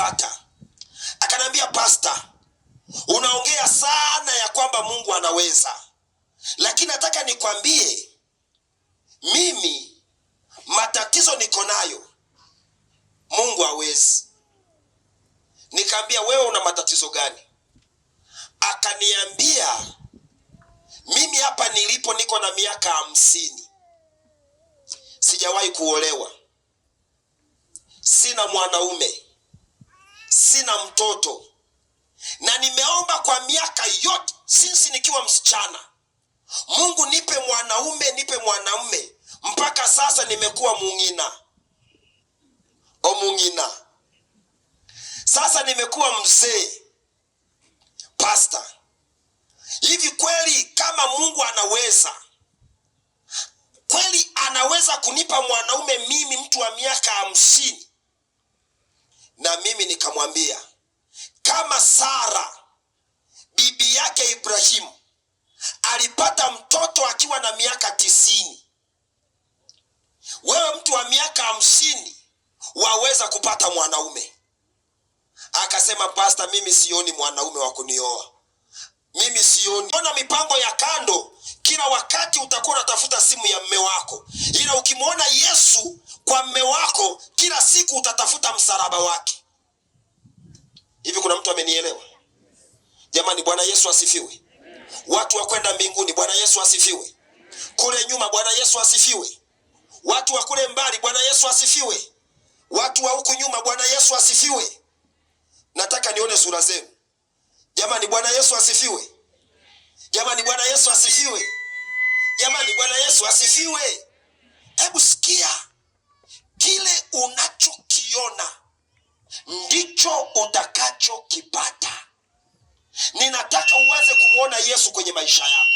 Akanifata akaniambia, pasta, unaongea sana ya kwamba Mungu anaweza, lakini nataka nikwambie mimi matatizo niko nayo Mungu hawezi. Nikaambia, wewe una matatizo gani? Akaniambia, mimi hapa nilipo niko na miaka 50, sijawahi kuolewa, sina mwanaume, sina mtoto, na nimeomba kwa miaka yote since nikiwa msichana, Mungu nipe mwanaume, nipe mwanaume, mpaka sasa nimekuwa mung'ina omung'ina, sasa nimekuwa mzee. Pastor, hivi kweli kama Mungu anaweza kweli anaweza kunipa mwanaume mimi mtu wa miaka 50? Na mimi nikamwambia kama Sara bibi yake Ibrahimu alipata mtoto akiwa na miaka 90, wewe mtu wa miaka 50 waweza kupata mwanaume? Akasema, pastor, mimi sioni mwanaume wa kunioa, mimi sioni. Ona mipango ya kando, kila wakati utakuwa unatafuta simu ya mme wako, ila ukimwona Yesu kwa mme wako kila siku utatafuta msalaba wake. Hivi kuna mtu amenielewa? Jamani, Bwana Yesu asifiwe. Watu wa kwenda mbinguni, Bwana Yesu asifiwe. Kule nyuma, Bwana Yesu asifiwe. Watu wa kule mbali, Bwana Yesu asifiwe. Watu wa huku nyuma, Bwana Yesu asifiwe. Nataka nione sura zenu. Jamani, Bwana Yesu asifiwe. Jamani, Bwana Yesu asifiwe. Jamani, Bwana Yesu asifiwe. Hebu sikia, kile unachokiona ndicho utakachokipata. Ninataka uanze kumuona Yesu kwenye maisha yako.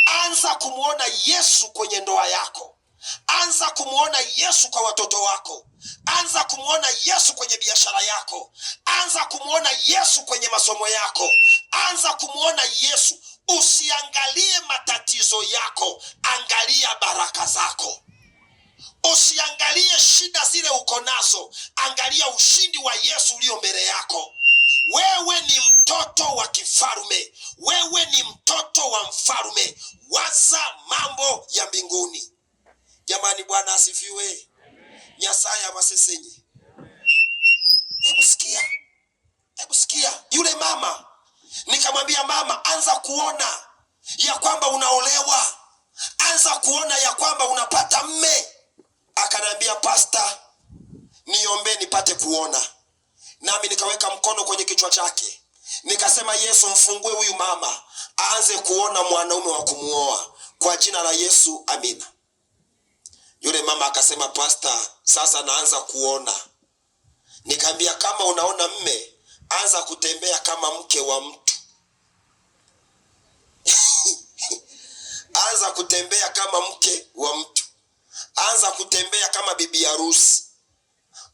Anza kumuona Yesu kwenye ndoa yako. Anza kumuona Yesu kwa watoto wako. Anza kumuona Yesu kwenye biashara yako. Anza kumuona Yesu kwenye masomo yako. Anza kumuona Yesu. Usiangalie matatizo yako, angalia baraka zako. Usiangalie shida zile uko nazo, angalia ushindi wa Yesu ulio mbele yako. Wewe ni mtoto wa kifalme, wewe ni mtoto wa mfalme. Waza mambo ya mbinguni. Jamani, Bwana asifiwe. Nyasaye abasesenye. Hebu sikia, hebu sikia. Yule mama nikamwambia, mama, anza kuona ya kwamba unaolewa, anza kuona ya kwamba unapata mme. Akaniambia, pastor, niombe nipate kuona. Nami nikaweka mkono kwenye kichwa chake nikasema, Yesu, mfungue huyu mama aanze kuona mwanaume wa kumuoa kwa jina la Yesu, amina. Yule mama akasema, pastor, sasa naanza kuona. Nikamwambia, kama unaona mme, anza kutembea kama mke wa mtu. Anza kutembea kama mke wa mtu. Anza kutembea kama bibi harusi.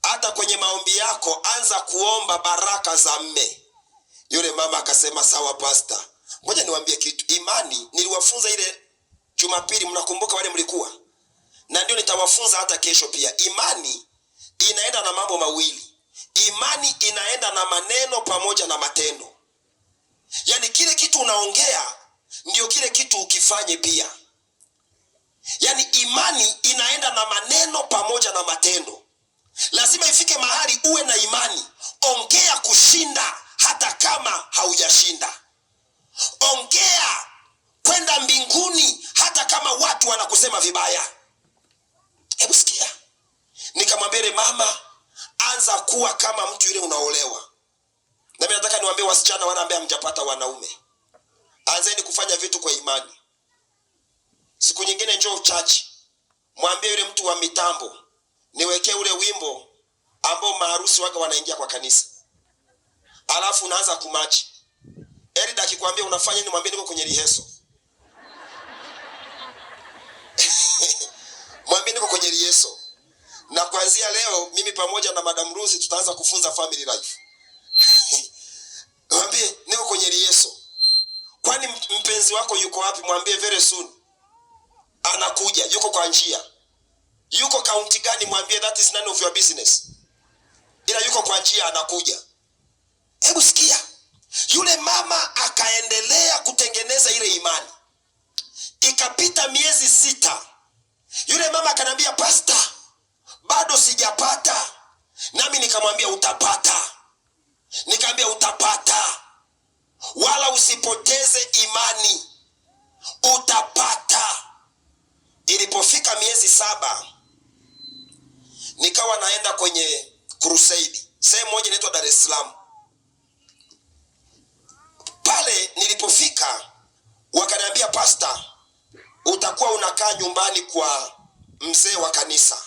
Hata kwenye maombi yako anza kuomba baraka za mme. Yule mama akasema, sawa pastor. Ngoja niwaambie kitu. Imani niliwafunza ile Jumapili, mnakumbuka wale mlikuwa? Na ndio nitawafunza hata kesho pia. Imani inaenda na mambo mawili. Imani inaenda na maneno pamoja na matendo. Yaani kile kitu unaongea ndio kile kitu ukifanye pia. Yaani imani inaenda na maneno pamoja na matendo. Lazima ifike mahali uwe na imani. Ongea kushinda hata kama haujashinda. Ongea kwenda mbinguni hata kama watu wanakusema vibaya. Hebu sikia. Nikamwambia yule mama, anza kuwa kama mtu yule unaolewa. Na mimi nataka niwaambie wasichana wale ambao hamjapata wanaume, anzeni kufanya vitu kwa imani. Siku nyingine njoo church, mwambie yule mtu wa mitambo, niwekee ule wimbo ambao maharusi waga wanaingia kwa kanisa. Alafu unaanza kumachi. Elda akikwambia unafanya nini, mwambie niko kwenye rehearsal. Mwambie niko kwenye rehearsal. Na kuanzia leo mimi pamoja na Madam Ruth tutaanza kufunza family life. Mwambie niko kwenye rehearsal. Kwani mpenzi wako yuko wapi? Mwambie very soon anakuja, yuko kwa njia. Yuko kaunti gani? Mwambie that is none of your business. ila yuko kwa njia anakuja. Hebu sikia, yule mama akaendelea kutengeneza ile imani, ikapita miezi 6. Yule mama akaniambia, pasta, bado sijapata. Nami nikamwambia utapata, nikamwambia utapata, wala usipoteze imani, utapata. Ilipofika miezi 7, nikawa naenda kwenye crusade sehemu moja inaitwa Dar es Salaam. Pale nilipofika wakaniambia, pasta, utakuwa unakaa nyumbani kwa mzee wa kanisa.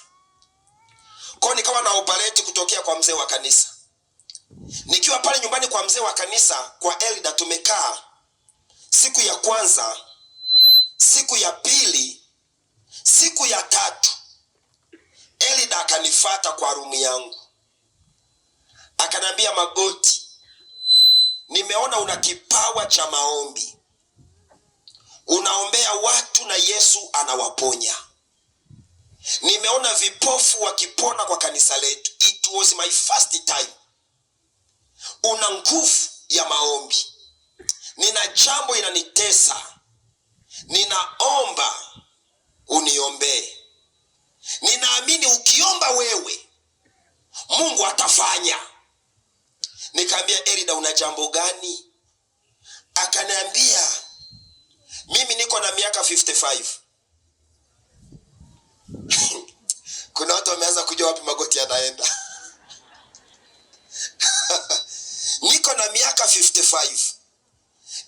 Kwa nikawa na operate kutokea kwa mzee wa kanisa. Nikiwa pale nyumbani kwa mzee wa kanisa kwa elder, tumekaa siku ya kwanza, siku ya pili, siku ya tatu, elder akanifuata kwa room yangu. Akaniambia, Magoti, nimeona una kipawa cha maombi. Unaombea watu na Yesu anawaponya. Nimeona vipofu wakipona kwa kanisa letu. It was my first time. Una nguvu ya maombi. Nina jambo inanitesa. Ninaomba uniombee. Ninaamini ukiomba wewe Mungu atafanya. Nikamwambia Elida, una jambo gani? Akaniambia, mimi niko na miaka 55. Kuna watu wameanza kujua wapi Magoti yanaenda. Niko na miaka 55.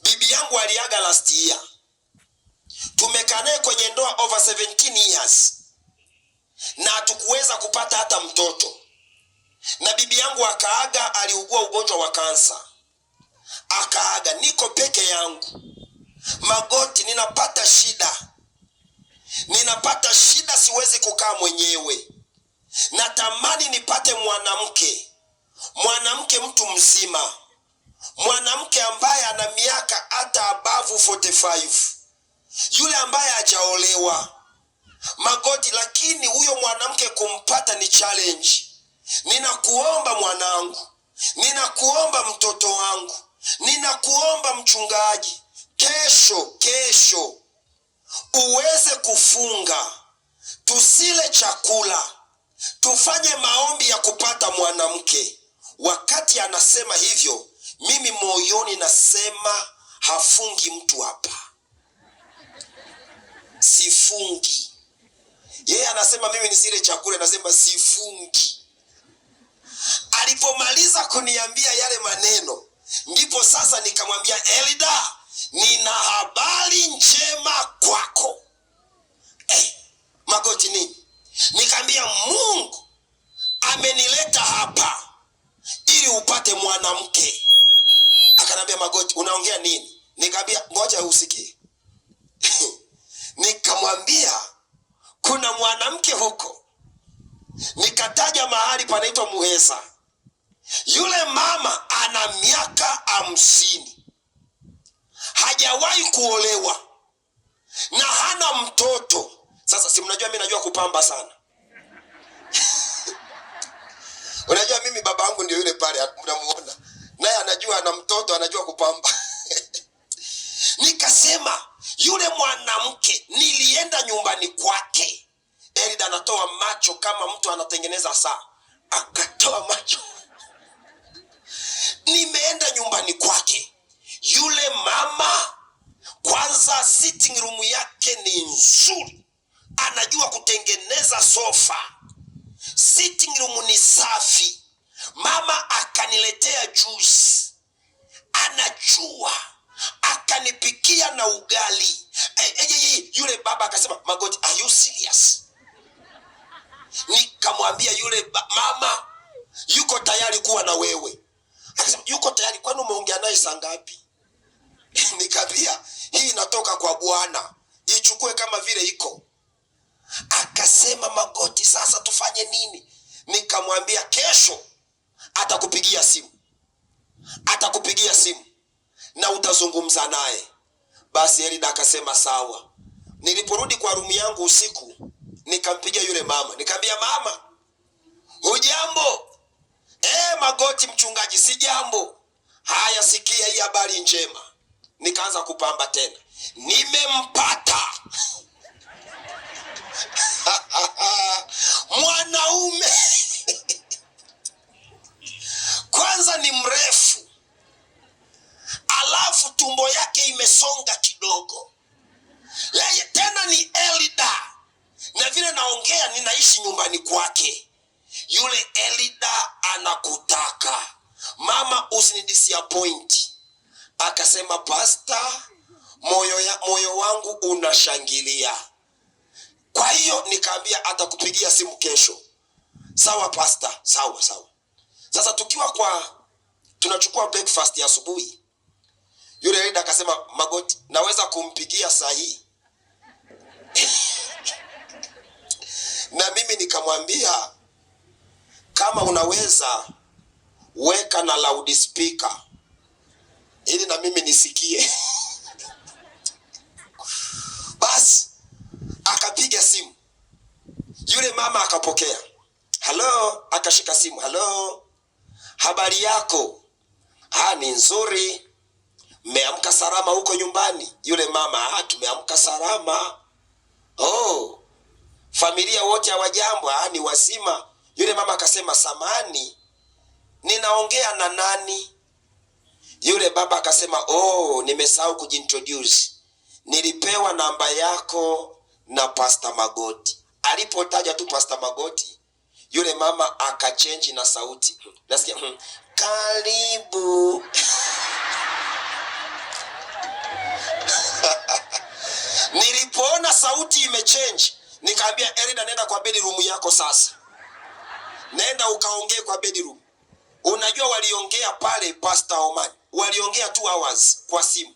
Bibi yangu aliaga last year. Tumekaa naye kwenye ndoa over 17 years. Na hatukuweza kupata hata mtoto. Na bibi yangu akaaga, aliugua ugonjwa wa kansa. Akaaga, niko peke yangu. Magoti, ninapata shida. Ninapata shida, siwezi kukaa mwenyewe. Natamani nipate mwanamke. Mwanamke mtu mzima. Mwanamke ambaye ana miaka hata above 45. Yule ambaye hajaolewa. Magoti, lakini huyo mwanamke kumpata ni challenge. Ninakuomba mwanangu, ninakuomba mtoto wangu, ninakuomba mchungaji, kesho uweze kufunga, tusile chakula, tufanye maombi ya kupata mwanamke. Wakati anasema hivyo, mimi moyoni nasema hafungi mtu hapa, sifungi. Yeye anasema mimi nisile chakula, nasema sifungi. Alipomaliza kuniambia yale maneno, ndipo sasa nikamwambia Elida, nina habari njema kwako. Magoti nini? Nikamwambia Mungu amenileta hapa ili upate mwanamke. Akaniambia Magoti, unaongea nini? Nikamwambia ngoja usikie. Nikamwambia kuna mwanamke huko. Nikataja mahali panaitwa Muheza. Yule mama ana miaka 50. Hajawahi kuolewa na hana mtoto. Sasa si mnajua mimi najua kupamba sana. Unajua mimi babangu ndio yule pale mnamuona. Naye anajua ana mtoto, anajua kupamba. Nikasema yule mwanamke nilienda nyumbani kwake. Elida anatoa macho kama mtu anatengeneza saa. Akatoa macho. Nimeenda nyumbani kwake. Yule mama kwanza sitting room yake ni nzuri. Anajua kutengeneza sofa. Sitting room ni safi. Mama akaniletea juice. Anajua. Akanipikia na ugali. Yule baba akasema, Magoti, are you serious? Nikamwambia yule mama yuko tayari kuwa na wewe. Akasema yuko tayari, kwani umeongea naye saa ngapi? Nikamwambia hii inatoka kwa Bwana, ichukue kama vile iko. Akasema Magoti, sasa tufanye nini? Nikamwambia kesho atakupigia simu. Atakupigia simu na utazungumza naye. Basi Elida akasema sawa. Niliporudi kwa room yangu usiku, nikampigia yule mama. Nikamwambia mama, hujambo? Magoti mchungaji, si jambo. Haya, sikia hii habari njema. Nikaanza kupamba tena, nimempata mwanaume kwanza ni mrefu, alafu tumbo yake imesonga kidogo, yeye tena ni elder, na vile naongea ninaishi nyumbani kwake. Yule elder anakutaka mama, usinidisappoint. Akasema pasta, moyo wangu unashangilia. Kwa hiyo nikaambia atakupigia simu kesho. Sawa pasta, sawa sawa. Sasa tukiwa kwa tunachukua breakfast ya asubuhi, yule elder akasema, Magoti, naweza kumpigia saa hii? Na mimi nikamwambia kama unaweza weka na loudspeaker ili na mimi nisikie. Basi akapiga simu, yule mama akapokea. Halo, akashika simu. Halo, habari yako? Ah, ni nzuri. Mmeamka salama huko nyumbani? Yule mama, ah, tumeamka salama. Oh, familia wote hawajambo? Ah, ni wazima. Yule mama akasema, samani, ninaongea na nani? Yule baba akasema, oh, nimesahau kujiintroduce, nilipewa namba yako na Pastor Magoti. Alipotaja tu Pastor Magoti, yule mama akachange na sauti, nasikia karibu. Nilipoona sauti imechange, nikaambia Elida, nenda kwa bedroom yako sasa, nenda ukaongee kwa bedroom. Unajua waliongea pale Pastor Oman, waliongea 2 hours kwa simu.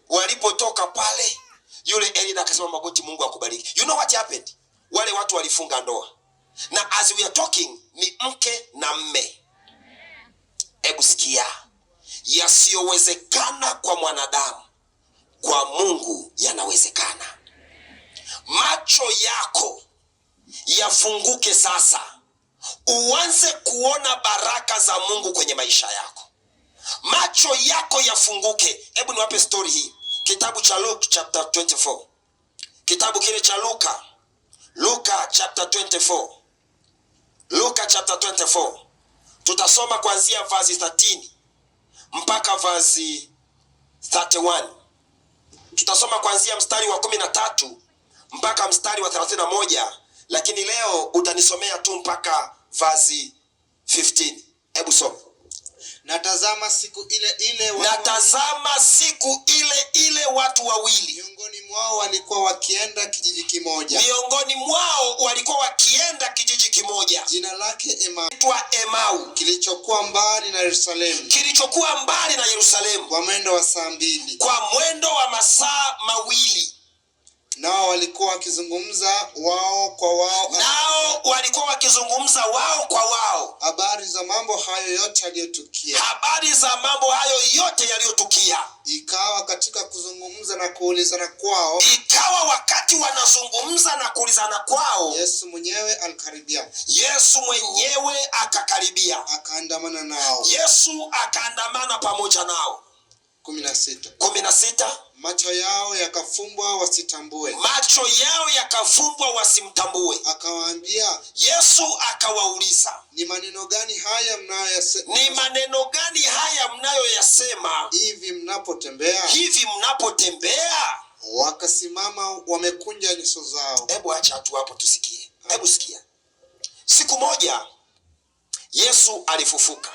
Walipotoka pale, yule Elida akasema, Magoti, Mungu akubariki. You know what happened? Wale watu walifunga ndoa, na as we are talking ni mke na mme. Hebu sikia, yasiyowezekana kwa mwanadamu kwa Mungu yanawezekana. Macho yako yafunguke sasa, uanze kuona baraka za Mungu kwenye maisha yako. Macho yako yafunguke. Hebu niwape story hii, kitabu cha Luke chapter 24, kitabu kile cha Luka, Luka chapter 24, Luka chapter 24, tutasoma kuanzia verse 13 mpaka verse 31. Tutasoma kuanzia mstari wa 13 mpaka mstari wa 31, lakini leo utanisomea tu mpaka verse 15. Hebu soma. Natazama siku ile ile watu Natazama siku ile ile watu wawili miongoni mwao walikuwa wakienda kijiji kimoja, miongoni mwao walikuwa wakienda kijiji kimoja jina lake Emau, kitwa Emau, kilichokuwa mbali na Yerusalemu kilichokuwa mbali na Yerusalemu kwa mwendo wa saa 2. kwa mwendo wa masaa 2. Nao walikuwa wakizungumza wao kwa wao, Nao walikuwa wakizungumza wao kwa wao habari za mambo hayo yote yaliyotukia. habari za mambo hayo yote yaliyotukia. Ikawa katika kuzungumza na kuulizana kwao, Ikawa wakati wanazungumza na kuulizana kwao, Yesu mwenyewe alikaribia, Yesu mwenyewe akakaribia. akaandamana nao. Yesu akaandamana pamoja nao. 16. 16. Macho yao yakafumbwa wasitambue. Macho yao yakafumbwa wasimtambue. Akawaambia, Yesu akawauliza, ni maneno gani haya mnayoyasema ni maneno gani haya mnayoyasema hivi mnapotembea? hivi mnapotembea? Wakasimama wamekunja nyuso zao. Hebu acha tu hapo tusikie. Hebu sikia. Siku moja Yesu alifufuka.